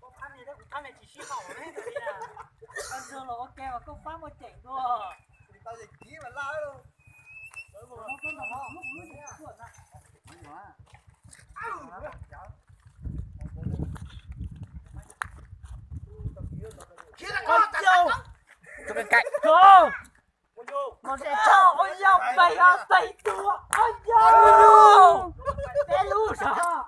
Koj pab ne, koj kuv pab ne tsis sib haum ne. Koj nrog los ua ke mas koj pab muaj ceem dua. Ua yau, peb yau, peb tua, ua yau, peb lub zog.